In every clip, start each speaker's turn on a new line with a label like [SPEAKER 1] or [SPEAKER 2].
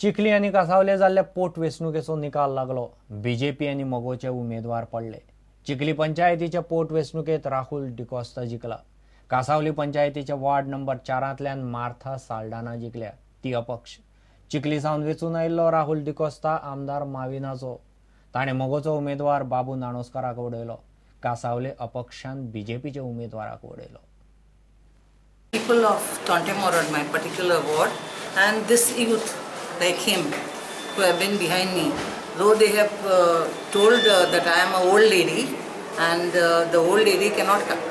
[SPEAKER 1] चिखली आनी कासावले जाल्ल्या पोटवेंचणुकेचो निकाल लागलो. बीजेपी आनी मगोचे उमेदवार पडले. चिखली पंचायतीच्या पोटवेंचणुकेत राहुल डिकॉस्ता जिखला. कासावली पंचायतीच्या वार्ड नंबर 4 मार्था साल्डाना जिखल्या, ती अपक्ष. चिखली सावन वेंचून आयिल्लो राहुल डिकॉस्ता आमदार माविनाचो. ताणें मगोचो उमेदवार बाबू नाणोस्काराक उडयलो. कासावले अपक्षान बीजेपीच्या उमेदवाराक उडयलो.
[SPEAKER 2] People of Tontemorad, my particular ward, and this youth like him who have been behind me, though they have told that I am an old lady and the old lady cannot come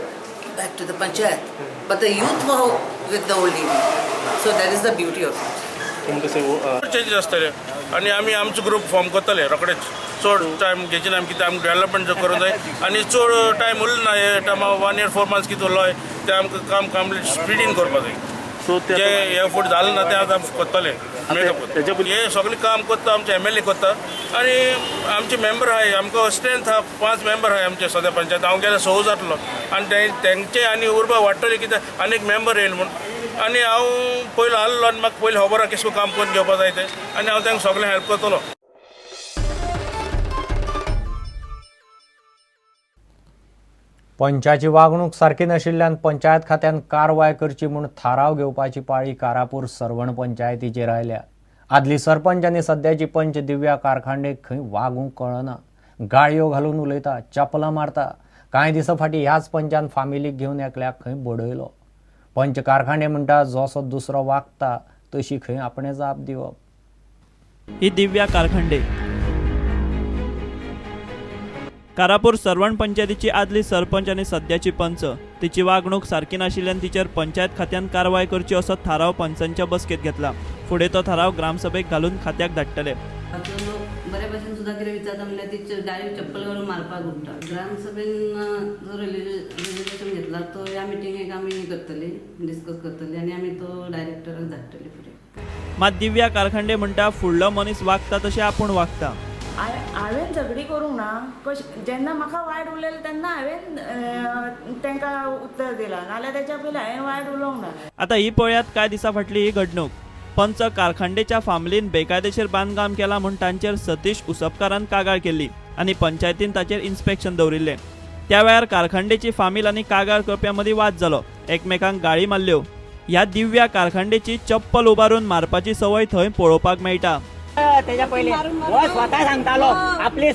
[SPEAKER 2] back to the panchayat, but the youth were with the old lady, so that is the beauty of it.
[SPEAKER 3] Changes आसतले आनी आमी आमचो group form करतले रोखडेच. चड time घेवचे ना आमी, कित्याक आमकां डेवलपमेंट करूंक जाय आनी चड टायम उरलो ना. हे टायमा 1 year 4 months कितें उरलो तें आमकां काम कंप्लीट स्पिडीन करपाक जाय.
[SPEAKER 4] सो
[SPEAKER 3] जे हे फुडें जालें ना तें आतां आमी करतले. मेकअप हे सगळें काम करता आमचे MLA करता आनी आमचे मेंबर आहाय, आमकां स्ट्रेंथ आहा. 5 मेंबर आहाय आमचे सद्या पंचायत. हांव गेल्यार 6 जातलो आनी तेंचे आनी उर्बा वाडटली कित्याक आनी एक मेंबर येयलो म्हूण. आनी हांव पयलो आहलो आनी म्हाका पयलीं खबर आहा केशें काम करून घेवपा जाय तें आनी हांव तांकां सगळें हेल्प करतलो.
[SPEAKER 1] पंचाची वागणूक सारकी नाशिल्ल्यान पंचायत खात्यान कारवाय करची म्हूण थाराव घेवपाची पाळी कारापूर सर्वण पंचायतीचेर आयल्या. आदली सरपंच आनी सद्याची पंच दिव्या कारखांडे खंय वागूंक कळना. गाळयो घालून उलयता, चपलां मारता. कांय दिसां फाटीं ह्याच पंचान फामिलीक घेवन एकल्याक खंय बडयलो. पंच कारखांडे म्हणटा जसो दुसरो वागता तशी खंय आपणें जाप दिवप.
[SPEAKER 5] ही दिव्या कारखांडे कारापूर सर्वण पंचायतीची आदली सरपंच आनी सद्याची पंच. तिची वागणूक सारकी नाशिल्ल्यान तिचेर पंचायत खात्यान कारवाय करची असो थाराव पंचांच्या बसकेत घेतला. फुडें तो थाराव ग्रामसभेक घालून खात्याक धाडटले.
[SPEAKER 6] लोक बऱ्या भशेन सुद्दां कितें विचारता म्हणल्यार ती डायरेक्ट चप्पल घालून मारपाक उठता. ग्रामसभेन जो रेजोल्युशन घेतला तो ह्या मिटिंगेक आमी करतली, डिस्कस करतली आनी आमी तो डायरेक्टराक धाडटले फुडें.
[SPEAKER 5] मात दिव्या कारखांडे म्हणटा फुडलो मनीस वागता तशें आपूण वागता.
[SPEAKER 7] हांवें झगडी करूंक ना. कशें जेन्ना म्हाका वायट उलयलें तेन्ना हांवें तांकां उत्तर दिलां, नाल्यार तेच्या पयलीं हांवें वायट उलोवंक ना.
[SPEAKER 5] आतां ही पळयात कांय दिसां फाटली ही घडणूक. पंच कारखांडेच्या फामिलीन बेकायदेशीर बांदकाम केलां म्हूण तांचेर सतीश उसपकारान कागाळ केल्ली आनी पंचायतीन ताचेर इन्स्पेक्शन दवरिल्लें. त्या वेळार कारखांडेची फामील आनी कागाळ करप्यां मदीं वाद जालो. एकमेकांक गाळी मारल्यो. ह्या दिव्या कारखांडेची चप्पल उबारून मारपाची संवय थंय पळोवपाक मेळटा.
[SPEAKER 8] तेच्या पयलीं हो स्वता सांगतालो आपली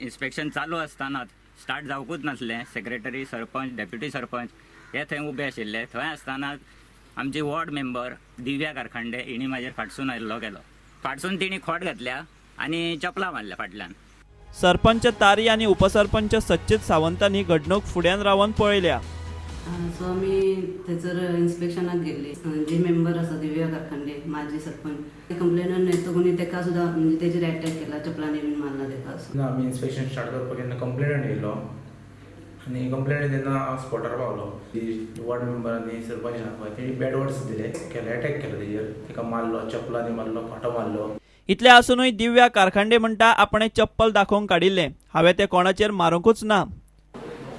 [SPEAKER 9] इन्स्पेक्शन चालू आसतनाच स्टार्ट जावकूच नासलें. सेक्रेटरी, सरपंच, डेप्युटी सरपंच हे थंय उबे आशिल्ले. थंय आसतनाच आमची वॉर्ड मेंबर दिव्या कारखांडे हिणी म्हाजेर फाटसून हल्लो केलो. फाटसून तिणी खोट घातल्या आनी चपलां मारल्या फाटल्यान.
[SPEAKER 5] सरपंच तारी आनी उपसरपंच सच्चित सावंतान ही घडणूक फुड्यान रावन पळयल्या.
[SPEAKER 6] सो आमी थंयसर इन्स्पेक्शनाक गेल्ली. जे मेंबर आसा दिव्या कारखांडे माजी सरपंच, कंप्लेनंट येतो कोणी तेका सुद्दां म्हणजे तेजेर एटॅक केला, चपलांनी बीन मारला तेका.
[SPEAKER 10] ना आमी इन्स्पेक्शन स्टार्ट करपाक जेन्ना कंप्लेनंट येयलो आनी कंप्लेनंट जेन्ना हांव स्पॉटार पावलो, वॉर्ड मेंबर आनी सरपंच आहा पळय तेणी बॅड वर्ड्स दिले, केले एटॅक केलो तेजेर, तेका मारलो, चपलांनी मारलो, खोटो मारलो.
[SPEAKER 5] इतलें आसुनूय दिव्या कारखांडे म्हणटा आपणें चप्पल दाखोवंक काडिल्लें, हांवें तें कोणाचेर मारूंकूच ना.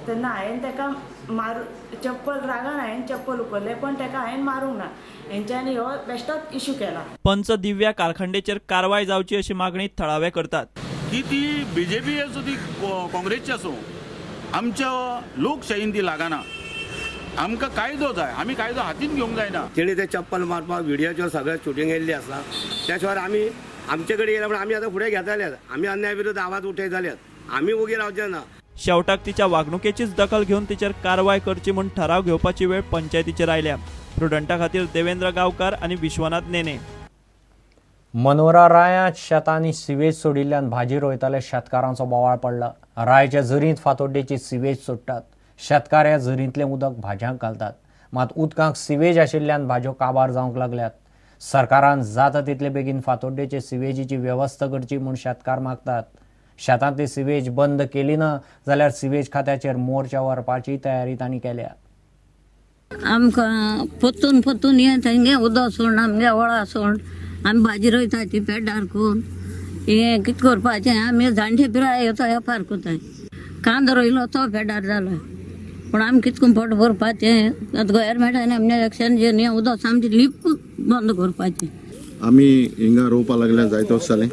[SPEAKER 7] तेन्ना हांवें ताका मारू चप्पल रागान हांवें चप्पल उखल्लें, पण ताका हांवें मारूंक ना. हेंच्यांनी हो बेश्टोच इशू केला.
[SPEAKER 5] पंच दिव्या कारखांडेचेर कारवाय जावची अशी मागणी थळावे करतात.
[SPEAKER 4] की ती बीजेपी आसूं ती काँग्रेसची आसूं, आमच्या लोकशाहीन ती लागना. आमकां कायदो जाय, आमी कायदो हातीन घेवंक जायना.
[SPEAKER 11] तेणी ते चप्पल मारपाक व्हिडियोचेर सगळें शुटींग येयल्ली आसा. त्या शिवाय आमी आमचे कडेन येयला पण आमी आतां फुडें घेतले, आमी अन्याय विरुद्ध आवाज उठयतले, आमी वोगी रावचे ना.
[SPEAKER 5] शेवटाक तिच्या वागणुकेचीच दखल घेवन तिचेर कारवाय करची म्हूण थाराव घेवपाची वेळ पंचायतीचेर आयल्या. प्रुडंटा खातीर देवेंद्र गांवकार आनी विश्वनाथ नेने.
[SPEAKER 1] मनोरा रायांत शेतांनी सिवेज सोडिल्ल्यान भाजी रोयताले शेतकारांचो बोवाळ पडला. रायच्या झरींत फातोड्डेची सिवेज सोडटात. शेतकार ह्या झरींतलें उदक भाजयांक घालतात. मात उदकांक सिवेज आशिल्ल्यान भाजयो काबार जावंक लागल्यात. सरकारान जाता तितले बेगीन फातोड्डेचे सिवेजीची वेवस्था करची म्हूण शेतकार मागतात. शेतांतली सिवेज बंद केली ना जाल्यार सिवेज खात्याचेर मोर्चा व्हरपाची तयारी तांणी केल्या.
[SPEAKER 6] आमकां पोतून पोतून हें तेंगे उदक सोड, आमगे वळा सोड, आमी भाजी रोयता ती पेड्डार करून हें कितें करपाचें आमी जाणटे पिराय येतो वेपार करताय. कांदो रोयलो तो पेडार जालो पूण आमी कितें करून पोट भरपाचें. आतां गव्हर्मेंटान आमचे एक्शन घेवन हें उदक सामकें लीप बंद करपाचें.
[SPEAKER 12] आमी हिंगा रोवपा लागल्या जायते वर्स जालें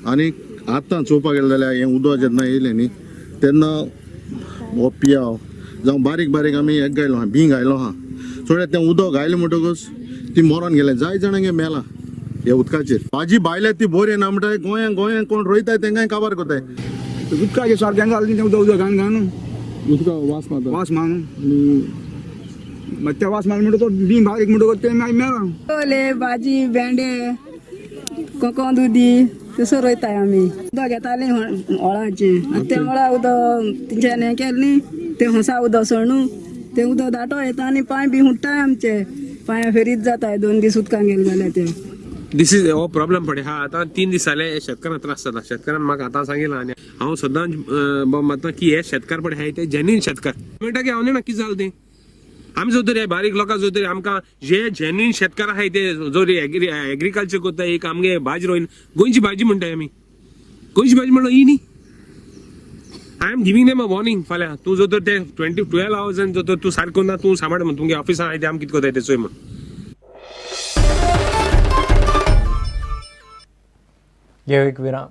[SPEAKER 12] आनी आतां चोवपाक गेलें जाल्यार हें उदक जेन्ना येयलें न्ही तेन्ना हो पियाव जावं बारीक बारीक आमी हें घायलो आहा, बीं घायलो आहा. चोड्या तें उदक घायलें म्हणटकूच ती मरोन गेलें, जाय जाणांक मेलां ह्या उदकाचेर. भाजी भायल्या ती बरी ना म्हणटाय गोंयांक गोंयांक कोण रोयताय तेंकांय काबार करताय.
[SPEAKER 13] उदकाचें सारकें घालून तें उदक उदक घालून घालून
[SPEAKER 14] उदका वास मारता,
[SPEAKER 13] वास मारून मागीर ते वास मारून म्हणटा तो बीं बारीक म्हणटकच तें मागीर मेलां.
[SPEAKER 15] ओले भाजी भेंडे कोकोन दुदी तसो रोयताय आमी. उदक घेतालीं होळाचें आतां तें होळा उदक तेंच्यांनी हें केलें न्ही तें होसा उदक सोडून तें उदक दाटो येता आनी पांय बी हुट्टाय आमचे, पांय फेरीत जाताय 2 दीस उदकान गेले जाल्यार ते.
[SPEAKER 16] This is हो प्रॉब्लम पडे हा आतां 3 दीस जाले शेतकारांक त्रास जाता. शेतकारान म्हाका आतां सांगिलां आनी हांव सदांच मानता की हे शेतकार पळय आहाय ते जेन्युइन शेतकार. म्हणटा की हांव जाणा कितें जालें तें. आमी जो तरी बारीक लोकां जो तरी आमकां जे जेन्युइन शेतकार आहाय ते जो एग्रीकल्चर करता एक आमगे भाजी रोयन गोंयची भाजी म्हणटाय आमी, गोंयची भाजी म्हणलो ही न्ही. I am giving them a warning. फाल्यां तूं जो तर ते 12 आवर्सान जो तर तूं सारको ना तूं सांबाळ म्हण तुमगे ऑफिसान आहाय ते आमी कितें करताय तें चोय म्हण.
[SPEAKER 1] घेवं एक विराम.